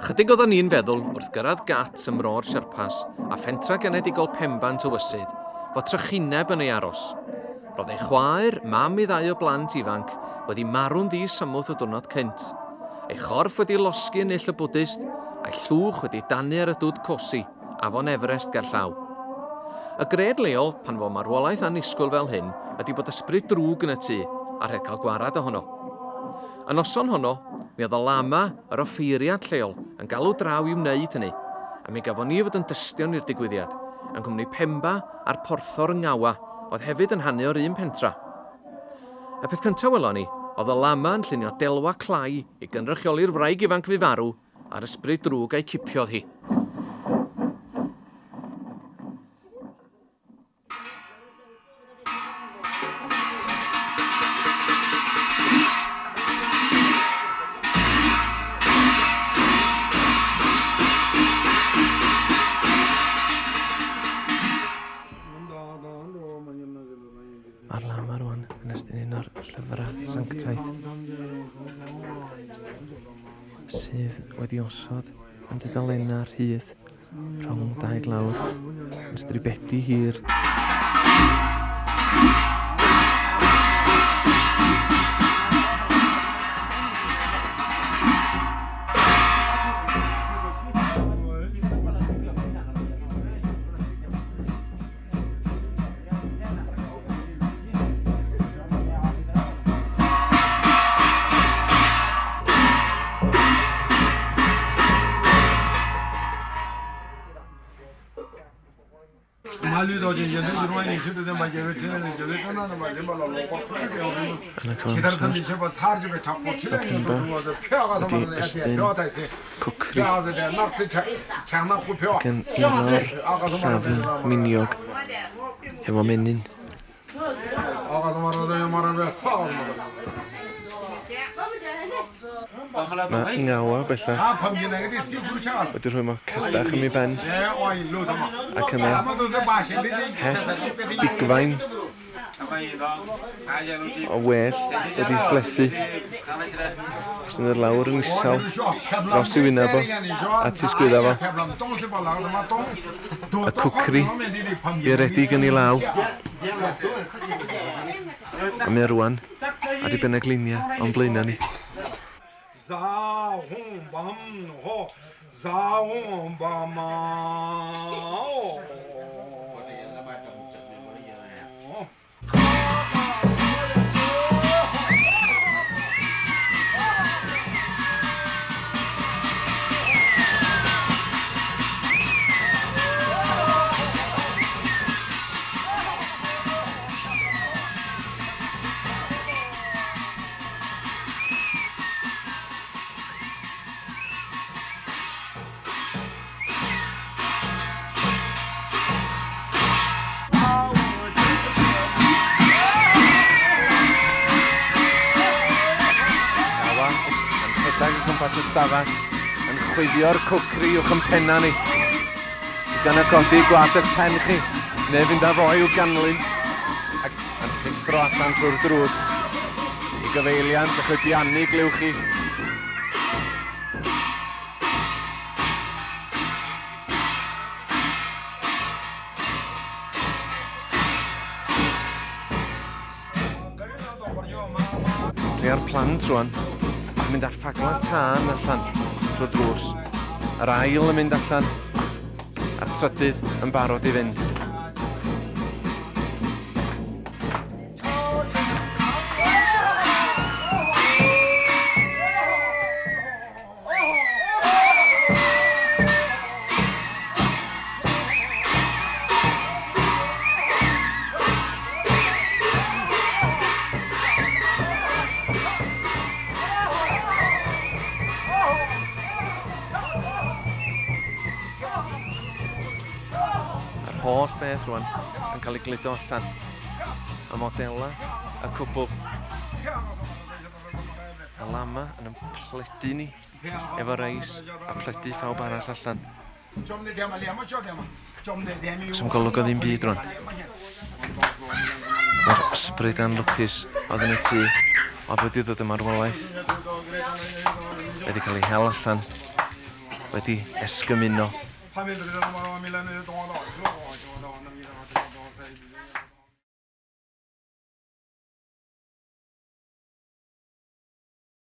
Chydig oeddan ni'n feddwl wrth gyrraedd Gats ym Mro'r Sherpas a phentra genedigol Pemba yn Tywysydd fod trychineb yn ei aros. Roedd ei chwaer, mam i ddau o blant ifanc, wedi marw'n ddi-symwth y diwrnod cynt. Ei chorff wedi losgi yn null y Bwdist, a'i llwch wedi danu ar y Dwd Kosi, afon Everest gerllaw. Y gred leol, pan fo marwolaeth annisgwyl fel hyn, ydy bod ysbryd drwg yn y tŷ, a rhaid cael gwarad ohono. Y noson honno, mi oedd y lama, yr offeiriad lleol, yn galw draw i wneud hynny, a mi gafon ni fod yn dystion i'r digwyddiad, yng nghwmni Pemba a'r porthor yng Ngawa, oedd hefyd yn hanu o'r un pentra. Y peth cyntaf welon ni, oedd y lama yn llunio delwa clai i gynrychioli'r wraig ifanc fu farw, a'r ysbryd drwg a'i cipiodd hi. Mae'r lama rwan yn estyn un o'r llyfrau sanctaidd sydd wedi osod yn dudalennau rhydd Rhwng dau glawr, yn stribedi hir. Yn y cyfamser, mae Pemba wedi estyn cwcri ac yn iro'r llafn miniog efo menyn. Mae Ngawa bellach wedi rhwymo cadach am ei ben ac yna het bigfain o wellt wedi phlethu sy'n dod lawr yn isel dros ei wyneb o at ei sgwydda fo. Y cwcri bieredig yn ei law. A mae o rwan ar ei benagliniau o'n blaenau ni. Awa yn rhedeg o gwmpas y stafell, yn chwifio'r cwcri uwch yn penna ni. Digon o godi gwallt eich pen chi, neu fynd â fo i'w ganlyn, ac yn rhuthro allan trwy'r drws. I gyfeiliant y chwipianu glywch chi. Rhai o'r plant rwan yn mynd â'r ffagla tân allan trwy'r drws. Yr ail yn mynd allan, a'r trydydd yn barod i fynd. Yr holl beth rwan yn cael ei gludo allan. Y modelau, y cwbl. Y lama yn ym pledu ni efo reis a pledu phawb arall allan. Does 'am golwg o ddim byd rwan. Mae'r ysbryd anlwcus oedd yn y tŷ oedd wedi dod y marwolaeth wedi cael ei hel allan. wedi esgymuno.